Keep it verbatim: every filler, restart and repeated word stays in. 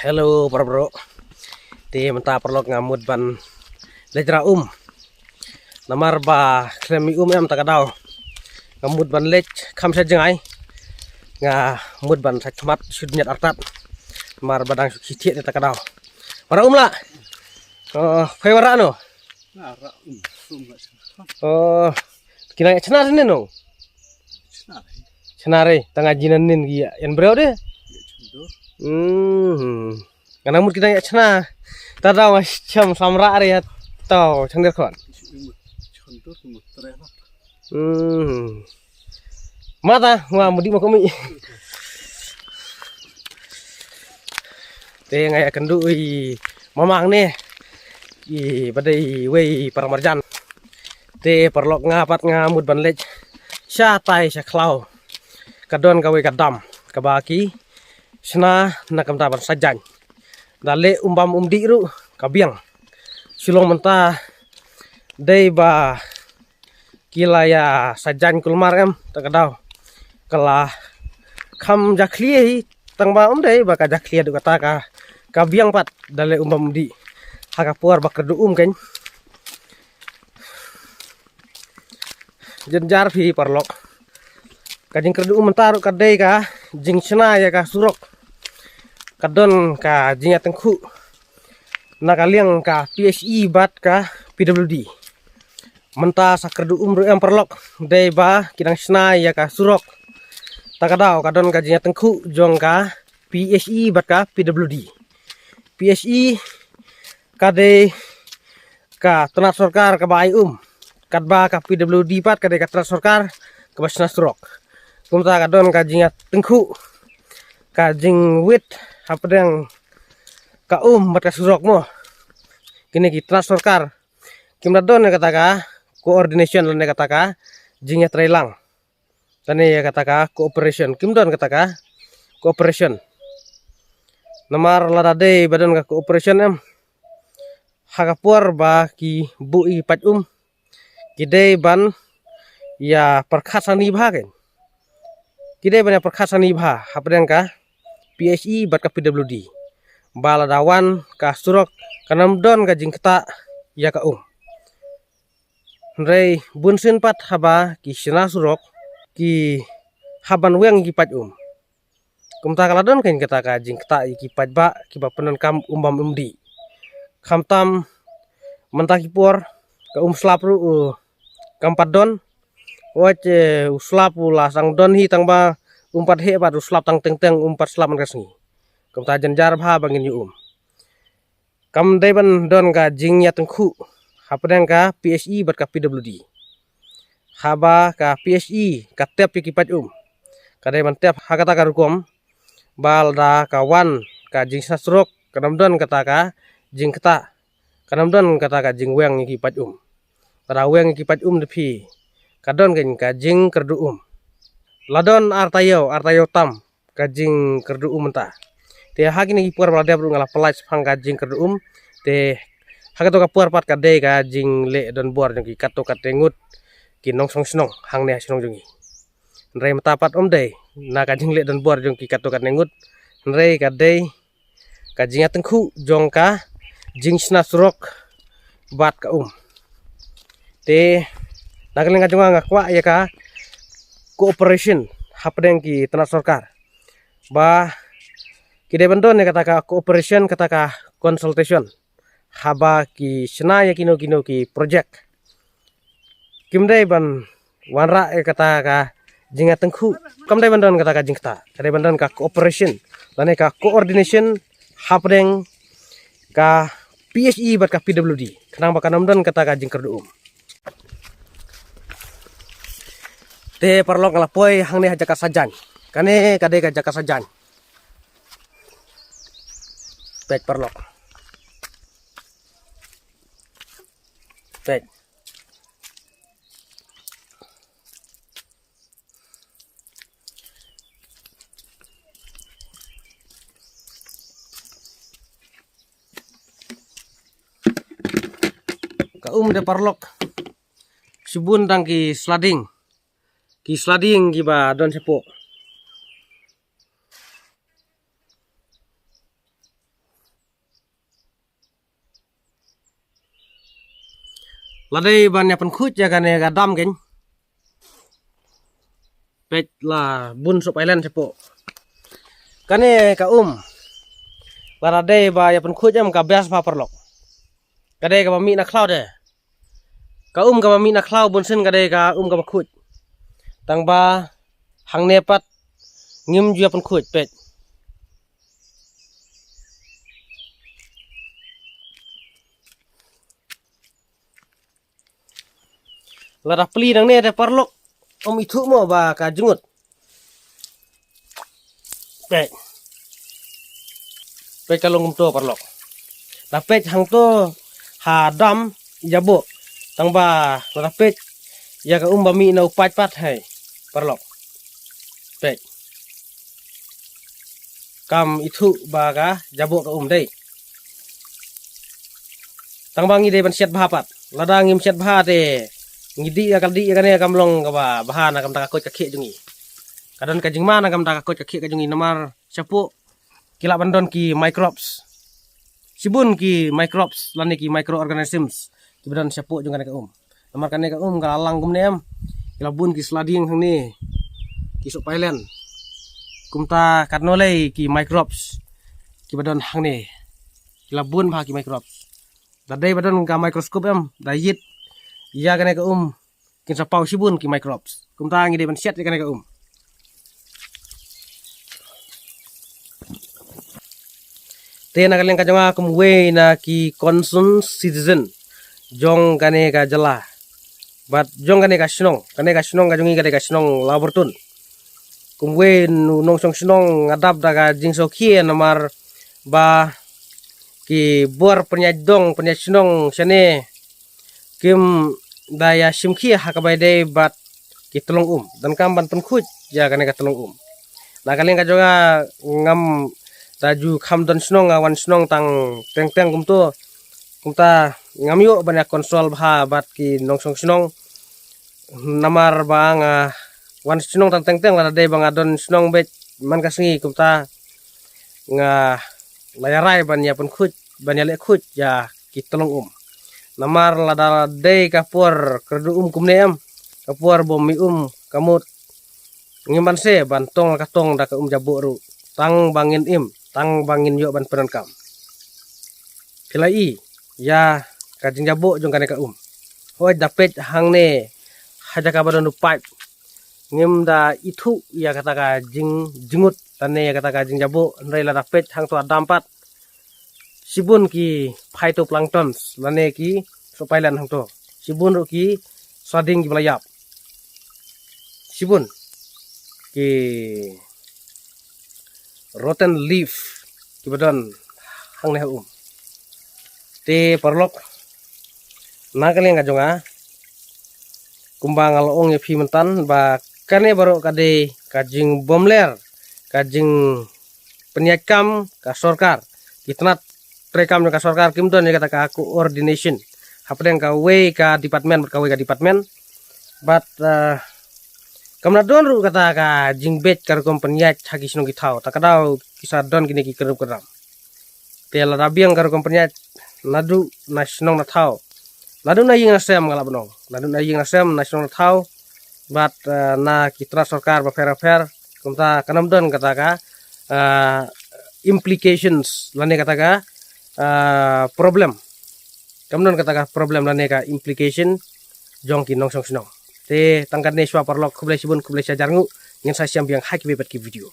Hello para bro. Te mynta paralok nga mut ban leit rah um. Namar ba khlem ïoh um em ta ka daw. Nga mut ban leit kham sha jngai. Nga mut ban sait khmat shu dñiat artat. Namar ba dang shu khie thiah te ta ka daw. Ba rah um lah. Oh, phi ba rah no? Nga rah um, sum nga sum. Oh, ki nang ïa chna ne no? Chna re. Chna re, tang nga jin nin ki ïa ïan briew de. Ïa chun dur. Hmm. Nga nang mut ki nang ïa chna. Ta daw nga shem samra re ïa taw chang der khon. Chun dur, chun dur, tre na. Hmm. Mata, nga mudi ma komi. Te nga ïa kynduh i mamang ne. I ba dei wei para marjan. Te paralok nga pat nga mut ban leit sha tai sha khlaw. Ka don kawei ka dam kaba ki shna na ka bynta ban sait jaiñ. Da leh um bam um dih ruh ka biang. Shu long mynta dei ba ki la ïa sait jaiñ kulmar em ta ka daw. Ka la kham jakhlia hi tang ba um dei ba ka jakhlia duh kata ka, ka biang pat da leh um bam um dih. Ha ka por ba kyrduh um kein. Jynjar phi paralok. Ka jingkyrduh um mynta ruh ka dei ka jingshna ïa ka surok. Ka don ka jingïatyngkhuh na ka liang ka P H E bad ka P W D. Mynta sa kyrduh um ruh em paralok, dei ba ki dang shna ïa ka surok. Ta ka daw ka don ka jingïatyngkhuh jong ka P H E bad ka P W D. P H E ka dei ka tnat sorkar kaba ai um. Katba ka P W D pat ka dei ka tnat sorkar kaba shna surok. Kumta ka don ka jingïatyngkhuh, ka jingwit hapdeng ka um bad ka surok mo. Kine ki tnat sorkar kim da don ïa kata ka coordination lane kata ka jingïatreilang. Lane ïa kata ka cooperation. Kim don kata ka cooperation. Namar lada dei ba don ka cooperation em, ha ka por ba ki buh ïa ki pait um, ki dei ban ïa pyrkhat sani bha kein. Ki dei ban ïa pyrkhat sani bha hapdeng ka P H E bad ka P W D. Ba lada wan ka surok kan ym don ka jingktah ïa ka um. Hynrei bunsien pat haba ki shna surok, ki hap ban weng ïa ki pait um. Kumta ka la don kein kata ka jingktah ïa ki paidbah kiba pyndonkam um bam um dih. Khamtam mynta ki por ka um slap ruh u kam pat don. Wat, eh, u slap u la sdang don hi tang ba um pat heh bad u slap tang teng teng, um pat slap man ka sngi. Kumta jynjar bha ba ngin ïoh um. Kam dei ban don ka jingïatyngkhuh hapdeng ka P H E bad ka P W D. Haba ka P H E ka tep ïa ki pait um, ka dei ban tep ha kata ka rukom ba lada ka wan ka jingshna surok, kan ym don kata ka jingktah, kan ym don kata ka jingweng ïa ki pait um. Lada weng ïa ki pait um da phi, ka don kein ka jingkyrduh um. La don ar taïew, ar taïew tam ka jingkyrduh um mynta. Te ha kine ki por ba la dep ruh nga la pynlait shaphang ka jingkyrduh um. Te ha kato ka por pat ka dei ka jingleh donbor jong ki katto katne ngut ki nongshong shnong hangne ha shnong jong ngi. Hynrei mynta pat ym dei na ka jingleh donbor jong ki katto katne ngut. Hynrei ka dei ka jingïatyngkhuh jong ka jingshna surok bad ka um. Te na ka liang ka jong nga, nga kwah ïa ka cooperation hapdeng ki tnat sorkar. Ba ki dei ban don ïa kata ka cooperation, kata ka consultation haba ki shna ïa kino kino ki project. Kim dei ban wanrah ïa kata ka jingïatyngkhuh, kam dei ban don kata ka jingktah, ka dei ban don ka cooperation lane ka coordination hapdeng ka P H E bad ka P W D. Khnang ba kan ym don kata ka jingkyrduh um. Te paralok, nga la poi hangne ha jaka sait jaiñ. Kane ka dei ka jaka sait jaiñ. Peit paralok. Peit. Ka um de paralok, shibun tang ki sla dieng. Ki sla dieng kiba don shapoh. La dei ban ïa pynkhuid ïa kane ka dam kein. Peit la bun sop island shapoh. Kane ka um. Lada dei ba ïa pynkhuid em ka best bha paralok. Ka dei kaba mih na khlaw de. Ka um kaba mih na khlaw bun sien ka dei ka um kaba khuid. Tang ba hangne pat ngim ju ïa pynkhuid peit. Lada plie nangne te paralok, ym ithuh mo ba ka jngut. Peit. Peit ka long kumto paralok. Da peit hangto ha dam jaboh. Tang ba lada peit ïa ka um ba mih na u paip pat hei paralok. Peit. Kam ithuh ba ka jaboh ka um dei. Tang ba ngi dei ban siat bha pat. Lada ngim siat bha te ngi dih ïa ka dih ïa kane kam long kaba bha na ka bynta ka koit ka khiah jong ngi. Ka don ka jingma na ka bynta ka koit ka khiah ka jong ngi namar shapoh ki lah ban don ki microbes. Shibun ki microbes lane ki microorganisms kiba don shapoh jong kane ka um. Namar kane ka um ka la lang kumne em. Ki la bun ki sliding hangne. Ki sop island. Kumta katno lei ki microbes kiba don hangne. Ki la bun bha ki microbes. Da dei ba don ka microscope em, da ïit ïa kane ka um kin sa paw shibun ki microbes. Kumta ngi dei ban siat ïa kane ka um. Te na ka liang ka jong nga kum uwei na ki concerned citizen jong kane ka jylla bad jong kane ka shnong, kane ka shnong ka jong ngi ka dei ka shnong Lawbyrtun. Kum uwei u nongshong shnong nga dap da ka jingsngewkhia namar ba ki bor pynïaid dong pynïaid shnong shane kim da ïa shim khia ha kaba ïadei bad ki tyllong um. Donkam ban pynkhuid ïa kane ka tyllong um. Na ka liang ka jong nga ngam da ju kham don shnong, nga wan shnong tang teng teng kumto. Kumta ngam ïoh ban ïa consult bha bad ki nongshong shnong. Namar ba nga wan shnong tang teng teng lada dei ba nga don shnong beit man ka sngi kumta nga la ïa rai ban ïa pynkhuid ban ïa leh khuid ïa ki tyllong um. Namar lada dei ka por kyrduh um kumne em, ka por ba mih um ka mut ngim banse ban tong ka tong da ka um jaboh ruh tang ba ngin im tang ba ngin ïoh ban pyndonkam. Phi la i ïa ka jingjaboh jong kane ka um. Hooid da peit hangne ha jaka ba don u paip ngim da ithuh ïa kata ka jingjngut lane ïa kata ka jingjaboh hynrei lada peit hangto ha dam pat shibun ki phytoplanktons lane ki sop island hangto. Shibun ruh ki sarding kiba la ïap. Shibun ki rotten leaf kiba don hangne ha um. Te paralok na ka liang ka jong nga kumba nga la ong ïa phi myntan ba kane baroh ka dei ka jingbymler ka jingpynïaid kam ka sorkar. Ki tnat treikam jong ka sorkar kim don ïa kata ka coordination hapdeng kawei ka department bad kawei ka department. Bad kam na don ruh kata ka jingbeit ka rukom pynïaid ha ki shnong ki thaw ta ka daw ki sa don kine ki kyrduh kyrduh. Te lada biang ka rukom pynïaid naduh na shnong na thaw naduh na ïing na sem nga la ban ong naduh na ïing na sem na shnong na thaw bad na ki tnat sorkar bapher bapher kumta kan ym don kata ka implications lane kata ka problem. Kam don kata ka problem lane ka implication jong ki nongshong shnong. Te tang katne shuwa paralok khublei shibun khublei shihajar nguh ngin sa shem biang ha kiwei pat ki video.